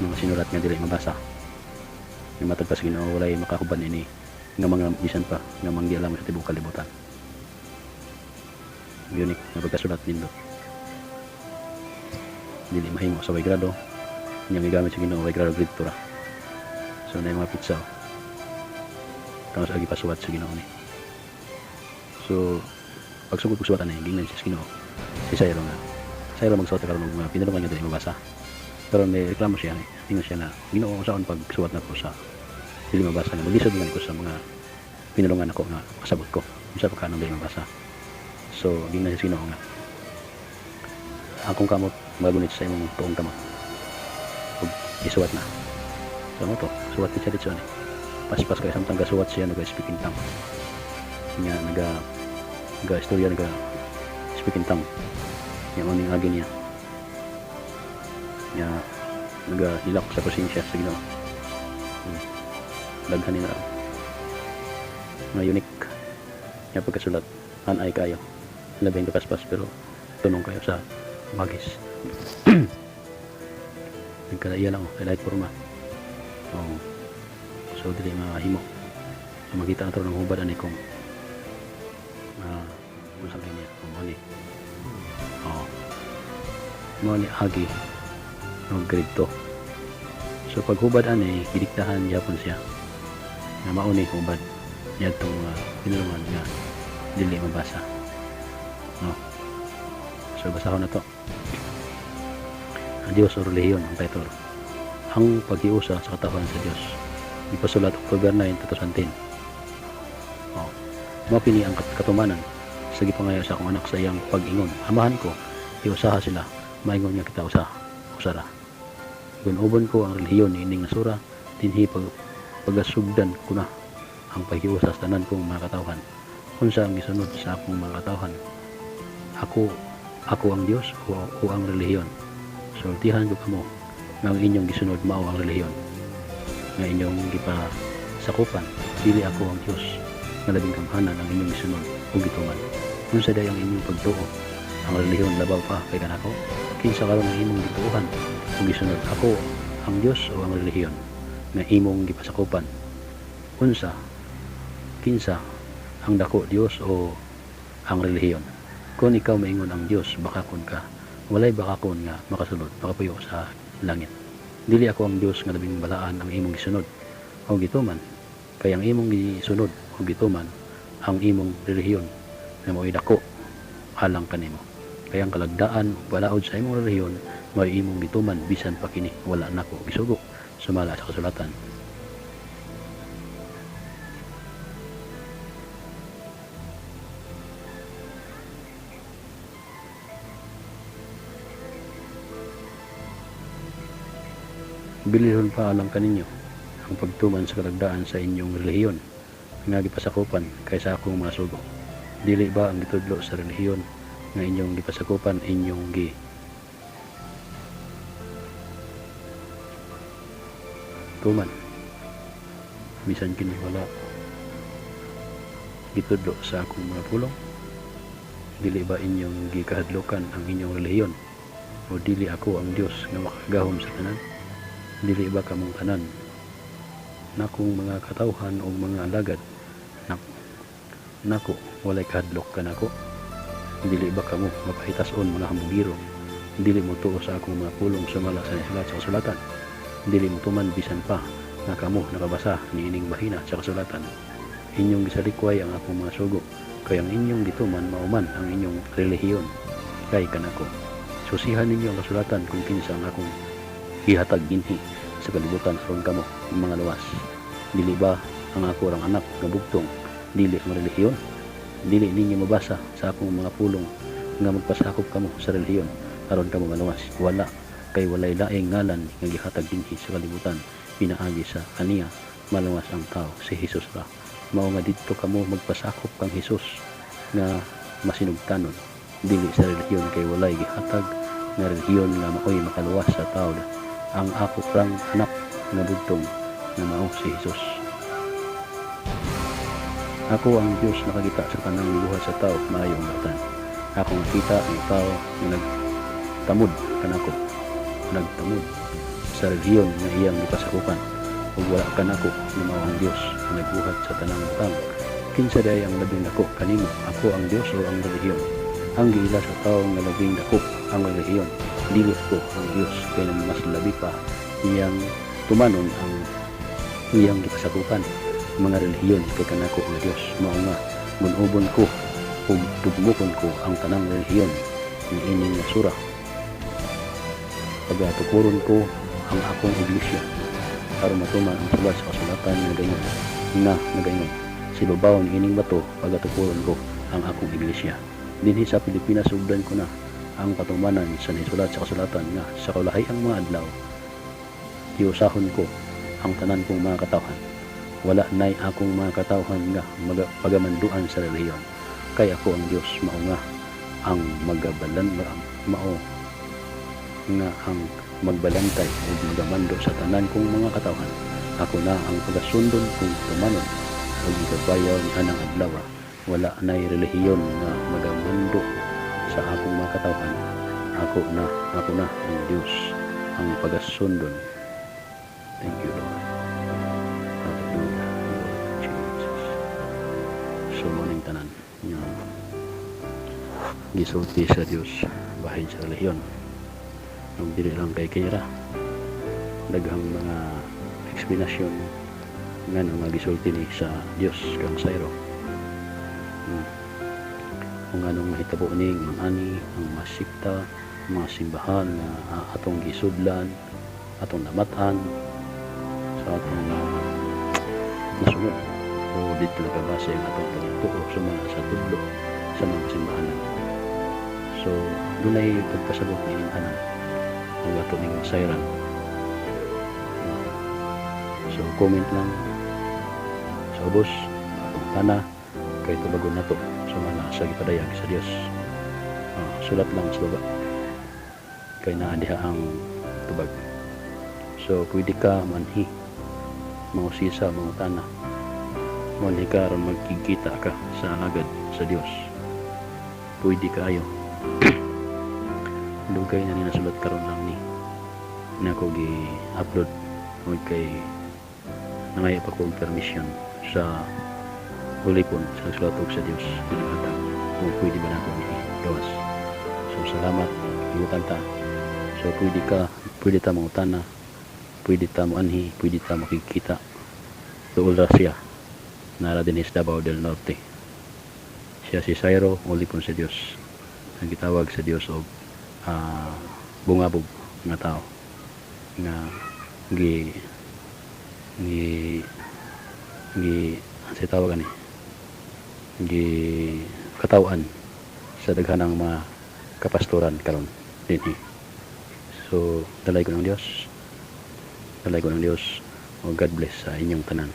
Mga sinulat nga dili mabasa. Nga matod pa sa Ginoo, walay makahuban ini nga mga bisan pa nga manggialam sa tibuok kalibutan. Unique nga pagkasulat, nindot. Dili mahimo sa way grado. Nya gigamit sa Ginoo, way grado, grade 2 ra. So na yung mga petsa, oh. Tapos agi pasuwat sa Ginoo ni. So pagsugod og suwat ani, giingnan siya sa Ginoo. Si Sayro nga. Sayro magsuwat karon og mga pinulungan nga dili mabasa. Pero may reklamo siya, ingon siya na, "Ginoo, unsaon pagsuwat nako sa dili mabasa nga maglisod man ko sa mga pinulungan ako nga kasabot ko? Unsa pa kanang dili mabasa?" So giingnan siya sa Ginoo nga akong kamot magunit sa imong tuong kamot ug isuwat na. So mao to, suwat ni siya dito ani. Paspas kay samtang gasuwat siya, naga speak in tongue. Nga naga istorya, naga speak in tongue. Nya mao ning agi niya. Nya naga hilak sa presensya sa Ginoo. Daghan ni na nga unique nga pagkasulat, anay kayo. Labing kapaspas pero tunong kayo sa bagis. Nagkalaiya lang, oh, kay light forma. Oh. So dili mahimo. So makita na to ng hubad ani kung unsa kay niya kung mao ni. Oh. Mao ni agi og grade 2. So paghubad ani, gidiktahan gyapon siya nga mao ni hubad niadtong mga pinulungan nga dili mabasa. No. So basahon na to. Ang Diyos o Relihiyon ang title. Ang paghiusa sa katawhan sa Diyos. Ipasulat October 9, 2010. Oh. Mao kini ang katumanan sa gipangayo sa akong anak sa iyang pag-ingon. "Amahan ko, hiusaha sila, maingon nga kita usa, usara." Gun-ubon ko ang relihiyon niining nasura, dinhi pagasugdan ko na ang paghiusa sa tanan kong mga katawhan. Unsa ang gisunod sa akong mga katawhan? Ako ang Dios o ang relihiyon? Sultihan ko kamo nga ang inyong gisunod mao ang relihiyon nga inyong gipasakupan. Dili ako ang Dios nga labing gamhanan ang inyong gisunod o gituman. Unsa day ang inyong pagtuo? Ang relihiyon labaw pa kay kanako? Kinsa karon ang imong gituohan o gisunod? Ako ang Dios o ang relihiyon nga imong gipasakupan? Unsa, kinsa ang dako, Dios o ang relihiyon? Kung ikaw maingon ang Dios, bakakon ka. Walay bakakon nga makasulod, makapuyo sa langit. Dili ako ang Dios nga labing balaan ang imong gisunod o gituman, kay ang imong gisunod o gituman ang imong relihiyon nga mao'y dako alang kanimo. Kay ang kalagdaan ug balaod sa imong relihiyon mao'y imong gituman bisan pa kini wala nako gisugo sumala sa kasulatan. Bilihon pa alang kaninyo ang pagtuman sa kalagdaan sa inyong relihiyon nga gipasakupan kaysa akong mga sugo. Dili ba ang gitudlo sa relihiyon nga inyong gipasakupan inyong gi tuman bisan kini wala gitudlo sa akong mga pulong? Dili ba inyong gikahadlokan ang inyong relihiyon? O dili ako ang Dios nga makagahom sa tanan? Dili ba kamong tanan nakong mga katawhan o mga alagad nako walay kahadlok kanako? Dili ba kamo mapahitas-on, mga hambugiro? Dili mo tuo sa akong mga pulong sumala sa nisulat sa kasulatan. Dili mo tuman bisan pa nga kamo nakabasa niining bahina sa kasulatan. Inyong gisalikway ang akong mga sugo, kay ang inyong gituman mao man ang inyong relihiyon kay kanako. Susihan ninyo ang kasulatan kung kinsa ang akong gihatag dinhi sa kalibutan aron kamo mga luwas. Dili ba ang ako rang anak nga bugtong, dili ang relihiyon? Dili ninyo mabasa sa akong mga pulong nga magpasakop kamo sa relihiyon aron kamo maluwas? Wala, kay walay laing ngalan nga gihatag dinhi sa kalibutan pinaagi sa kaniya maluwas ang tao, si Hesus ra. Mao nga didto kamo magpasakop kang Hesus nga masinugtanon, dili sa relihiyon, kay walay gihatag nga relihiyon nga maoy makaluwas sa tao, ang ako rang anak nga bugtong nga mao si Hesus. Ako ang Dios nakakita sa tanang gibuhat sa tao maayo ang buhatan. Ako nakita ang tao nga nagtamod kanako, nagtamod sa Sa relihiyon nga iyang gipasakupan. Ug wala kanako nga mao ang Dios nga nagbuhat sa tanang butang. Kinsa diay ang labing dako kanimo, ako ang Dios o ang relihiyon? Ang giila sa tawo nga labing dako ang relihiyon, dili ako ang Dios, kay mas labi pa iyang tumanon ang iyang gipasakupan mga relihiyon kay kanako nga Dios. Mao nga gun-obon ko ug dugmokon ko ang tanang relihiyon niining nasura. Pagatukuron ko ang akong iglesia aron matuman ang sulat sa kasulatan nga nagaingon, "Sa ibabaw niining bato pagatukuron ko ang akong iglesia." Dinhi sa Pilipinas, sugdan ko na ang katumanan sa nisulat sa kasulatan nga sa kaulahiang mga adlaw hiusahon ko ang tanan kong mga katawhan. Wala nay akong mga katawhan nga pagamanduan sa relihiyon, kay ako ang Dios, mao nga ang magabalan mao nga ang magbalantay ug magamando sa tanan kong mga katawhan. Ako na ang pagasundon kung tumanon ug igabayaw ni anang adlaw. Wala nay relihiyon nga magamando sa akong mga katawhan. Ako na ang Dios ang pagasundon. Thank you, Lord. Hallelujah, Lord Jesus. So mao ning tanan nga gisulti sa Dios bahin sa relihiyon. Ug dili lang kay Kira, daghang mga eksplanasyon ngano nga gisulti ni sa Dios kang Syro. Kung anong mahitabo ning ani ang mga sekta, mga simbahan nga atong gisudlan, atong namat-an sa atong nasunod o dito nakabase ang atong pagtuo sa tudlo sa mga simbahanan. So dunay pagpasabot niining tanan ug ato ning masayran. So comment lang sa ubos atong tana kay tubagon nato sa mga sa gipadayag sa Dios. Sulat lang sa baba kay naa diha ang tubag. So pwede ka manhi, mangusisa, mangutana, manhi ka aron magkikita ka sa alagad sa Dios. Pwede kaayo. Dugay na ni nasulat, karon lang ni na ako gi-upload ug kay nangaya pa ko og permission sa ulipon sa nagsulat og sa Dios nga naghatag kung pwede ba nako ni gawas. So salamat, himutan ta. So pwede ka, pwede ta mangutana, pwede ta moanhi, pwede ta makikita. Duol ra siya, nara dinhi sa Davao del Norte. Siya si Syro, ulipon sa Dios ang gitawag sa Dios og bungabog nga tao nga gi gi gi sa tawag ani gi katawan sa daghanang mga kapastoran karon dinhi. So dalaygon ang Dios, dalaygon ang Dios, o God bless sa inyong tanan.